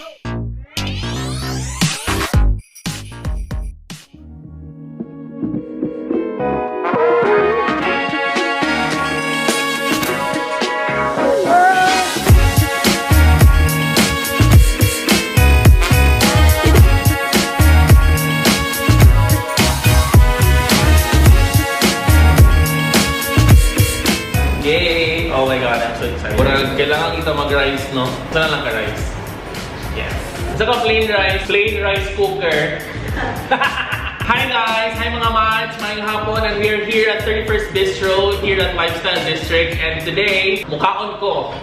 Yay! Oh my God, I'm so excited. Murag, kailangan kita mag-rice, no? Sana lang ka-rice. Yes. Saka plain rice cooker. Hi guys! Hi mga match! Maayong hapon, and we are here at 31st Bistro here at Lifestyle District, and today, mukaon ko.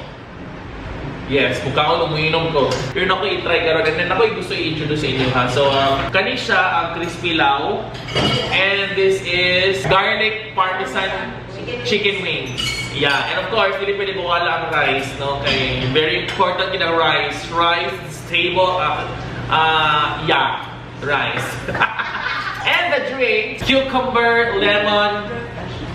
Yes, mukaon, umuinom ko. Pero nako i-try karon and then ako gusto i-introduce sa inyo ha. So, kani siya ang crispy lao and this is garlic parmesan chicken wings. Yeah, and of course, dili pwede mawala ang rice, no? Kay very important gid ang rice. Rice, stable, yeah, rice. And the drink, cucumber, lemon,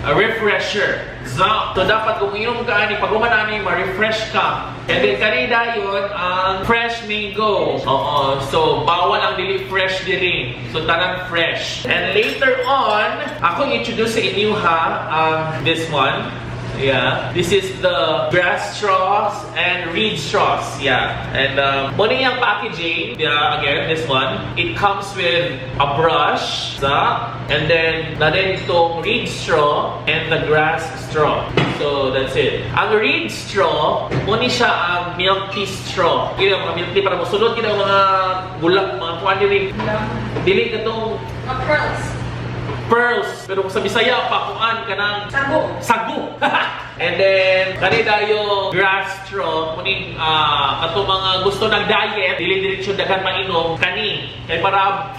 a refresher. So, dapat kung inom ka ani, pag human ani, ma-refresh ka. And then kanina yun, ang fresh mango. Oo, so bawal ang dili fresh diri. So tanan fresh. And later on, ako introduce sa inyo ha, ang this one. Yeah. This is the grass straws and reed straws. Yeah. And mo ni ang packaging. Yeah, again, this one. It comes with a brush. Sa, and then, na din itong reed straw and the grass straw. So, that's it. Ang reed straw, mo ni siya ang milk tea straw. Gina, mga milk tea para mosulod gina mga bulak, mga kuan dili. Dili katong Mga pearls. Pearls. Pero kung sa Bisaya pa kuan kanang Sago. Sago. And then kani dayo grass straw kuning kato mga gusto ng diet, dili diretso daghan mainom kani kay para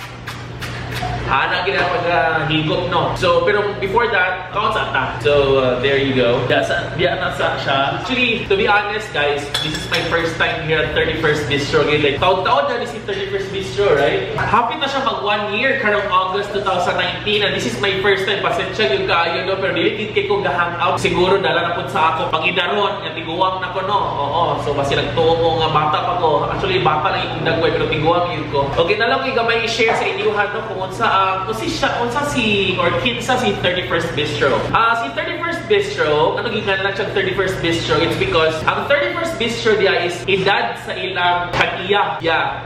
ana gina pag higop, no. So pero before that, count sa ta. So there you go. Diya sa diya na sa siya. Actually, to be honest guys, this is my first time here at 31st Bistro. Okay, like taon-taon na ni si 31st Bistro, right? Happy na siya mag one year karong August 2019 and this is my first time. Pasensya yung kaayo no, pero dili gid kay ko ga-hang out. Siguro dala na pud sa ako pangidaron nga tiguang na ko, no. Oo, so basi nagtuo mo nga bata pa ko. Actually bata lang imong dagway pero tiguang yun ko. Okay na lang kay gamay i-share sa inyo ha no kung unsa ang kung si siya unsa si or kinsa si 31st Bistro. Ah, si 31st Bistro, ano gikan lang siyang 31st Bistro? It's because ang 31st Bistro diya is edad sa ilang tag-iya. Yeah,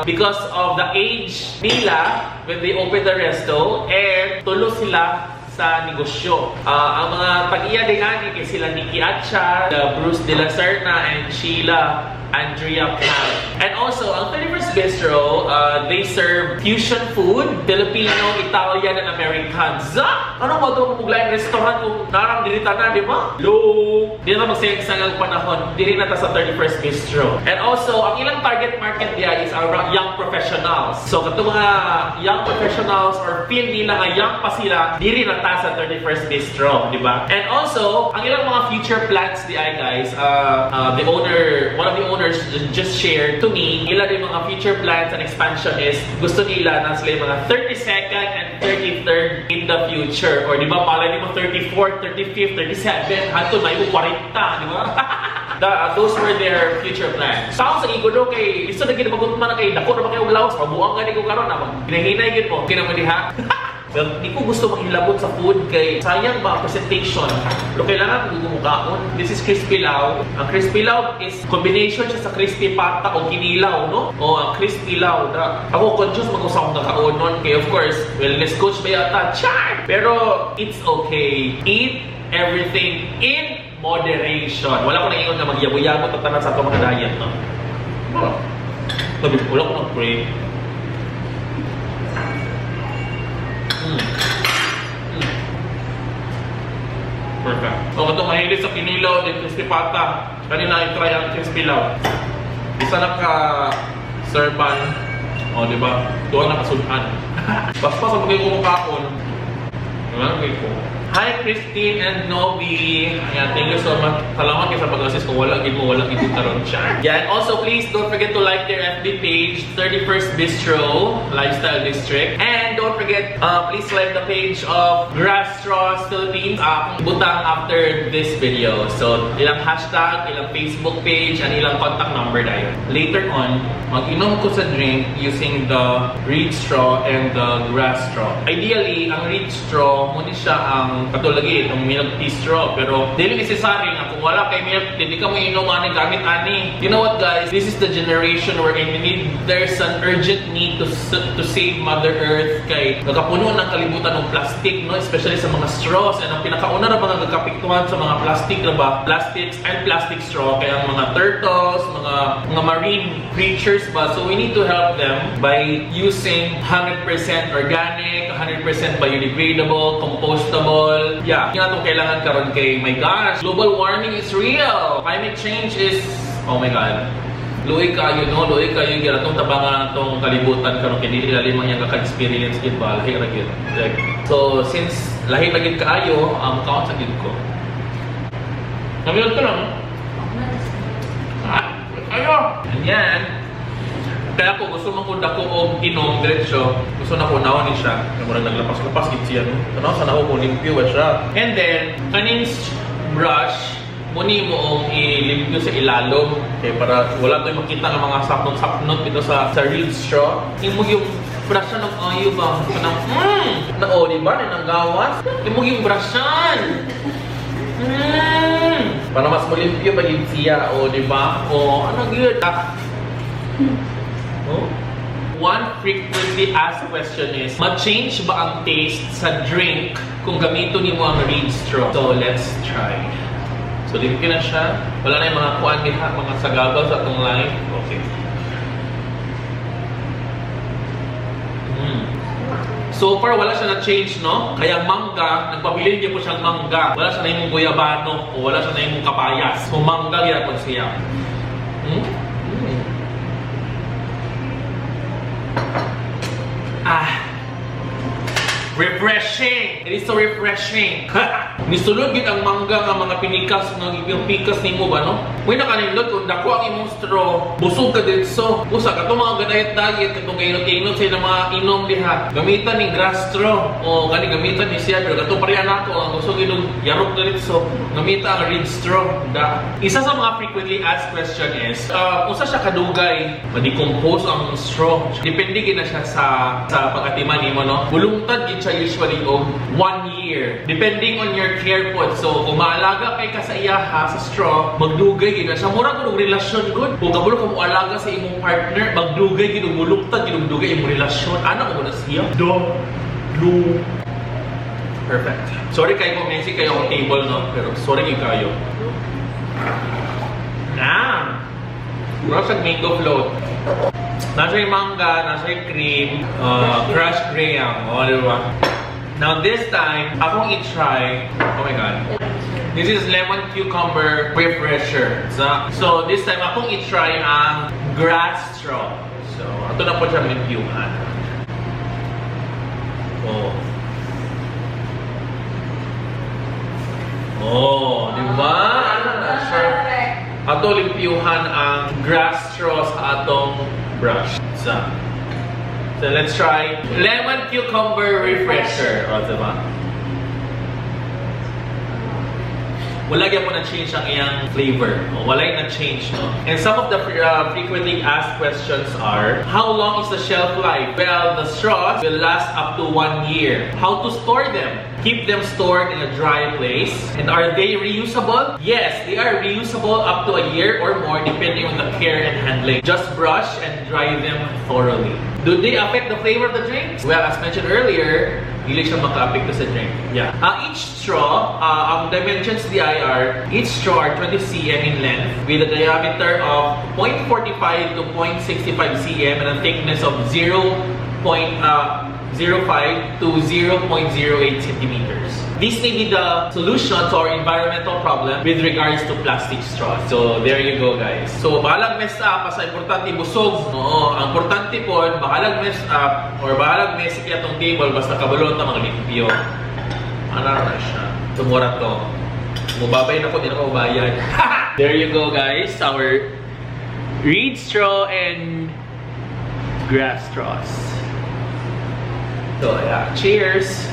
because of the age nila when they open the resto and tulo sila sa negosyo. Ah, ang mga tag-iya din ani kay sila Nikki Atcha, the Bruce De La Serna, and Sheila Andrea Pam. And also, ang 31st Bistro, they serve fusion food, Filipino, Italian, and American. Za! Ano ba ito muglaing restaurant kung narang dili tanan, di ba? Hello! Di na magsayang panahon, dili na ta sa 31st Bistro. And also, ang ilang target market diya is our young professionals. So, katong mga young professionals or feel nila nga young pa sila, dili na ta sa 31st Bistro, di ba? And also, ang ilang mga future plans di ay guys, the owner, one of the owners just shared to me, ilan yung mga future plans and expansion is gusto nila na sila yung mga 32nd and 33rd in the future. Or di ba, malay mo 34th, 35th, 37th, hanto na yung 40, di ba? Those were their future plans. Sa sa igudo kay gusto na gid magutma na kay dako na ba kayo og lawas, mabuang gani ko karon na ginahinay gid mo. Kina mo diha. Well, di ko gusto manghilabot sa food kay sayang ba ang presentation. Pero kailangan ko gumukaon. This is crispy lao. Ang crispy lao is combination siya sa crispy pata o kinilaw, no? O ang crispy lao. Da. Ako conscious mag sa akong nakaonon kay of course, wellness coach ba yata? Char! Pero it's okay. Eat everything in moderation. Wala ko naingon nga magyabo-yabo tatanan sa ato mga diet, no? Oh. Sabi, wala ko nag-pray. Perfect. So, ito mahilig sa kinilaw din crispy pata. Kanina i-try ang crispy law. Isa na ka serban. O, di ba? Duha na kasudan. Basta sa mga kumakaon. Wala na ko. Hi, Christine and Novi. Ayan, thank you so much. Salamat kayo sa pag-assist. Kung wala gid mo, wala gid karon siya. Yeah, and also please don't forget to like their FB page, 31st Bistro, Lifestyle District. And don't forget, please like the page of Grass Straws Philippines. Butang after this video. So, ilang hashtag, ilang Facebook page, and ilang contact number dayon. Later on, mag-inom ko sa drink using the reed straw and the grass straw. Ideally, ang reed straw, mao ni siya ang katulad itong milk tea straw. Pero dili necessary nga kung wala kay milk tea, di ka mo inom ani gamit ani. You know what, guys? This is the generation wherein we need there's an urgent need to save Mother Earth kay nagapuno ng kalibutan ng plastic, no? Especially sa mga straws. And ang pinakauna ra mga gakapiktuhan sa mga plastic ra ba? Plastics and plastic straw kay ang mga turtles, mga marine creatures ba? So we need to help them by using 100% organic, 100% biodegradable, compostable. Yeah, yun atong kailangan karon kay, my gosh, global warming is real. Climate change is, oh my God. Luoy kayo, no? Luoy kayo gyud atong tabangan atong kalibutan karon kay dili lalim ang iyang kaka-experience gid ba, lahi ra gyud. Like, so since lahi ra gyud kaayo, ang count sa gyud ko. Namilot ko lang. Ah, ayo. Ganyan. Kaya ako gusto man ko dako og inom diretso, gusto na ko naon ni siya. Kaya murag naglapas-lapas gid siya, no. Tanaw sa nako kung limpyo ba siya. And then kaning brush mo ni mo ang ilimpyo sa ilalom kay para wala to'y makita nga mga sapnot-sapnot dito sa reed straw. Imo yung brushan ng ayo ba? Kanang na oh, di ba? Nang gawas. Imo yung brushan. Para mas molimpyo ba gid siya o, di ba? O ano gyud? Ah. Oh? One frequently asked question is, ma-change ba ang taste sa drink kung gamiton nimo ang reed straw? So, let's try. So, limpyo na siya. Wala na yung mga kuan diha, mga sagabal sa atong life. Okay. So far, wala siya na-change, no? Kaya mangga, nagpabilin niya po siyang mangga. Wala siya na imong guyabano o wala siya na imong kapayas. So, mangga gyapon siya. Ah. Refreshing! It is so refreshing. Nisulod gid ang mangga nga mga pinikas nga yung pikas nimo ba, no? Uy, nakanindot kung dako ang imong straw, busog ka didto. Usa katong mga gadayet diet katong gainot-inot sa ilang mga inom diha. Gamitan ni grass straw o gani gamitan ni siya, pero katong pareha nako ang gusto ginog yarok didto, gamita ang reed straw. Da. Isa sa mga frequently asked question is, usa siya kadugay ma-decompose ang straw? Depende gid na siya sa pag-atiman nimo, no. Bulungtad gid siya usually og one year depending on your care po. So kung maalaga kay ka sa iyaha sa straw, magdugay gid na siya. Mura gud og relasyon gud. Kung kabalo ka mo alaga sa imong partner, magdugay gid og bulungtad gid og dugay imong relasyon. Ana mo na siya. Do lu Perfect. Sorry kayo kung messy kayo ang table, no? Pero sorry kayo. Ah! Mura sa mango float. Nasa yung mangga, nasa yung cream, crushed graham. O, di ba? Now this time, akong i-try, oh my God. This is lemon cucumber refresher. So this time, akong i-try ang grass straw. So, ato na po siya limpyuhan. Oh. Oh, di ba? Ano na siya? Perfect. Ato limpyuhan ang grass straw sa atong brush. So let's try lemon cucumber refresher. O, diba? Wala gyapon na change ang iyang flavor. O, wala yung na-change, no? And some of the frequently asked questions are, how long is the shelf life? Well, the straws will last up to 1 year. How to store them? Keep them stored in a dry place. And are they reusable? Yes, they are reusable up to a year or more depending on the care and handling. Just brush and dry them thoroughly. Do they affect the flavor of the drinks? Well, as mentioned earlier, dili siya maka-apekto sa drink. Yeah. Each straw, ang dimensions DIR, each straw are 20 cm in length with a diameter of 0.45 to 0.65 cm and a thickness of 0.05 to 0.08 centimeters. This may be the solution to our environmental problem with regards to plastic straws. So there you go, guys. So bahalag mess up, basta importante busog. Oo, ang importante po, bahalag mess up or bahalag messy atong table, basta kabalo ta mga limpyo. Ano na siya? Tumura to. Mubabay na ko, di na ko bayad. There you go, guys. Our reed straw and grass straws. So yeah, cheers!